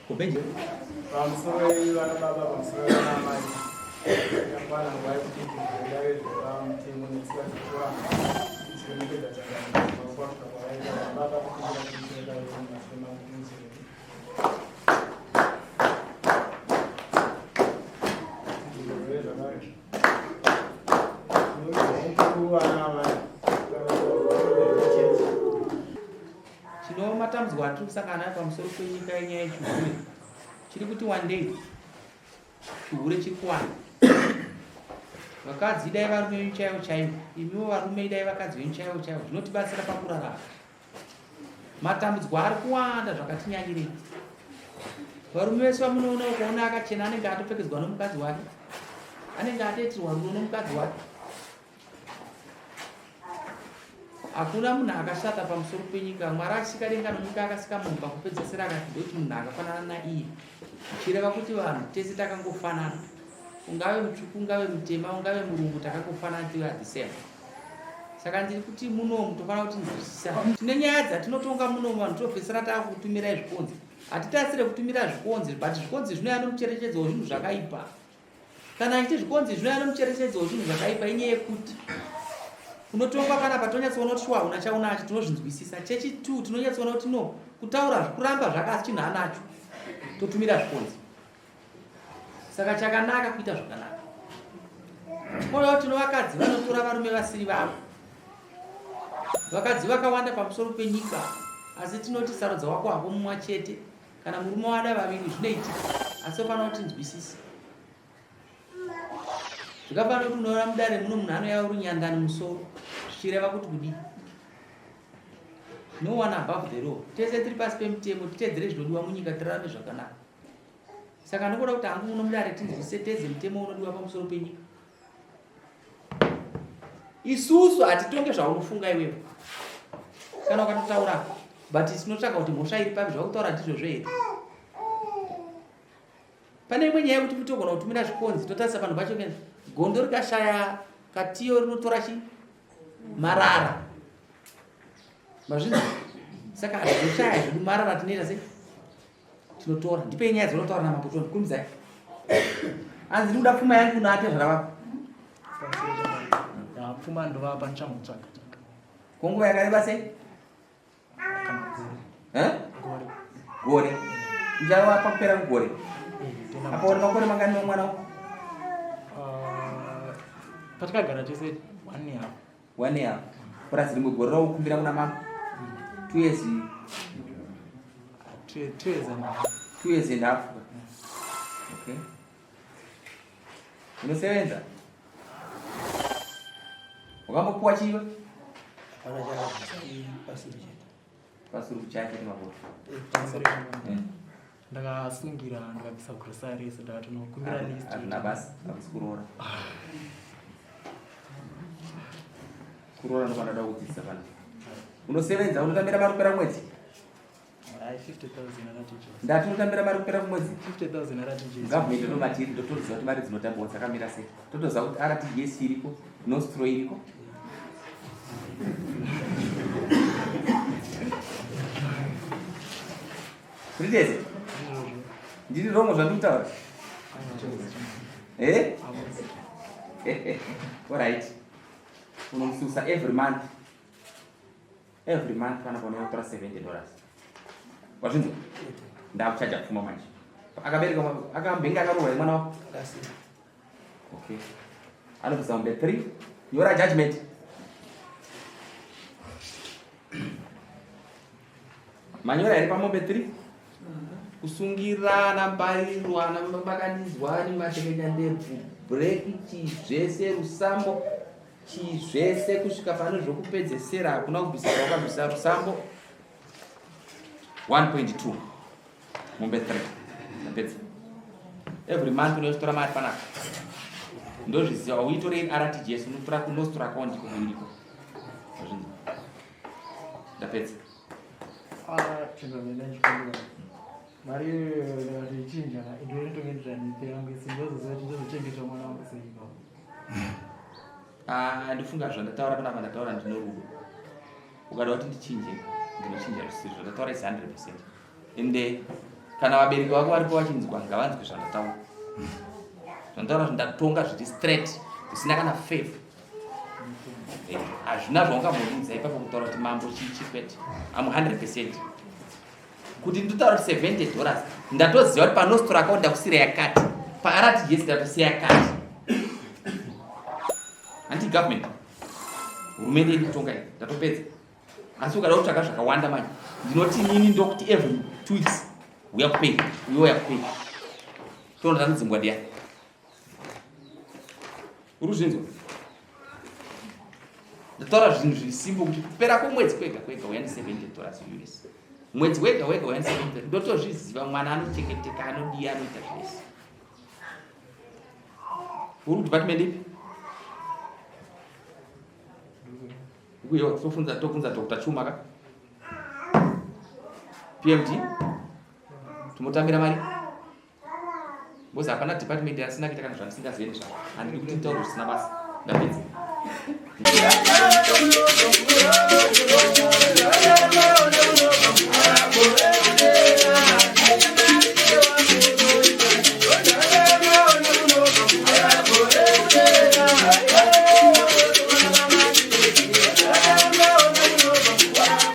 Kubenje. Pamusoro vana baba, pamusoro vana amai. Yakwana nguva yekuti tiendare zvepamutemo netsika dzechivanhu. Tichiremekedza changamire pakukwatuka kwavaita baba kukumbira kumusoro masema mumusoro. Tino matambudziko atiri kusangana nayo pamusoro penyika yenyaya yechihure chiri kuti wandei chihure chiri kuwanda vakadzi idai varume venyu chaivo chaivo imiwo varume idai vakadzi venyu chaivo chaivo zvinotibatsira pakurarama Matambudziko ari kuwanda zvakatinyanyirei. Varume vese vamunoona ukaona akachena anenge atopfekedzwa nomukadzi wake, anenge atoitirwa rudo nomukadzi wake. Hakuna munhu akashata pamusoro penyika. Mwari achisika denga nonyika akasika munhu pakupedzesera akati ndoti munhu akafanana naiye, zvichireva kuti vanhu tese takangofanana. Ungave mutsvuku, ungave mutema, ungave murungu, takangofanana tiri the same. Saka ndiri kuti munomu tofanira kuti nzwisisa. Tine nyaya dzatinotonga munomu vanhu topedzisira takutumirai zvikonzi. Hatitarisire kutumira zvikonzi but zvikonzi zvinouya nomucherechedzo wezvinhu zvakaipa. Kana achiti zvikonzi zvinouya nomucherechedzo wezvinhu zvakaipa inyaya yekuti unotongwa panapa tonyatsoona kuti shuwa hauna chaunacho tinozvinzwisisa. Chechi two tinonyatsoona kuti no kutaura zvikuramba zvakasi chinhu anacho totumira zvikonzi. Saka chakanaka kuita zvakanaka. Koyo tino vakadzi vanotora varume vasiri vavo. Vakadzi vakawanda pamusoro penyika asi tinoti sarudza wako hako mumwa chete kana murume wada vaviri zvinoitika asi ufanira kuti nzwisise. Zvikafanira kuti unoona mudare muno munhu anouya uri nyandani musoro zvichireva kuti kudii? No one above the law. Tese tiri pasi pemutemo titedzere zvinodiwa munyika tirarame zvakanaka. Saka ndinoda kuti hangu muno mudare tinzwise teze mutemo unodiwa pamusoro penyika. Isusu hatitonge zvaunofunga iwewe. Kana ukatotaura but tinotsvaka kuti mhosva iri papi zvakutaura ndizvozvo here. Pane imwe nyaya yekuti togona kutumira zvikonzi totarisa panhu pacho gondo rikashaya katiyo rinotora chi marara. Mazvinzwa? Saka hatizoshaya zvedu marara tinoita sei? Tinotora. Ndipei nyaya dzinotaura namambo Tony. Kurumidzai. Hanzi ndikuda pfuma yangu kuna atezvara vako. Ya, pfuma ndovapa ndichangotsvaga. Ko nguva yakareba sei? Kana gore. Eh? Gore. Gore. Uchavapa kupera kugore. Eh, Apa uri makore mangani nomwana wako? Ah, patakagara tese one year. One year. Plus rimwe gore raukumbira kuna mama. 2 years. 2 years and a half. 2 years and a half. Okay. Unosevenza? Wakambopuwa chiwe? Hapana chakabvisa pasuru chete. Pasuru chake nemapoto. Eh. Ndakasungira ndikabvisa grocery rese ndakatonokumbira list. Hazvina basa, hakusi kuroora. Kuroora ndopanoda kudzidzisa pano. Unosevenza, unotambira mari kupera mwedzi? Hai 50,000 RTGS. Ndati unotambira mari kupera kumwedzi? 50,000 RTGS. Government ndomatiri ndotoziva kuti mari dzinotambwa dzakamira sei. Totoziva kuti RTGS iriko, Nostro iriko. Tiri tese? Ndiri wrong zvandiri kutaura? Eh? All right. Unomususa every month. Every month pana panouya kutora $70. Wazvinzwa? Ndakuchaja pfuma manje. Akabereka akambenge akarohwa here mwana wako? Akasina. Okay. Anobvisa mombe 3. Nyora judgment. Manyora here pamombe 3? Kusungirana mbarirwa ana makanizwa nematekenya ndebvu breki chii zvese rusambo. Chii zvese kusvika pane zvokupedzesera hakuna kubvisa kwakabvisa rusambo 1.2 mombe 3 ndapedza. Every month unotora mari panapa. Ndozviziva uitore RTGS unotora kunostora account iko iriko. Wazvinzwa? Ndapedza. Ah, chindomene chikumbira. Mari iyoyo ndakatoichinja ndo inotongenderana nepe yangu isi ndozoziva kuti ndozochengeta mwana wangu sei ipapo. Ah, ndifunga zvandataura panapa ndataura ndino rudo. Ukada kuti ndichinje, ndinochinja zvisiri zvandataura is 100%. Ende kana vabereki vako varipo vachinzwa ngavanzwe zvandataura. Zvandataura zvandatonga zviri straight, zvisina kana favor. Eh, hazvina zvaungamboudza ipapo kutaura kuti mambo chii chikwete. I'm 100%. Kuti ndotaura kuti 70 dollars ndatoziva kuti panostora account ndakusira yakati, paRTGS ndatosiya yakati. Anti government hurumende iri kutonga iyi ndatopedza. Asi ukada kutsvaga zvakawanda manje ndinoti nini ndokuti every 2 weeks uya kupei uye uya kupei toona tanodzimbwa ndiani. Uri kuzvinzwa? Ndataura zvinhu zviri simple kuti kupera kwemwedzi kwega kwega uya ne 70 dollars US. Mwedzi wega wega uya ne 70 ndotozviziva mwana anochengeteka anodiya anoita zvese. Uri kudepartment ipi? Uyo tofunza tofunza Dr. Chuma ka? PMD? Tumotambira mari? Because hapana department yasina kuita kana zvandisingazive nezvazvo. Handidi kuti nditaure zvisina basa. Ndapedza.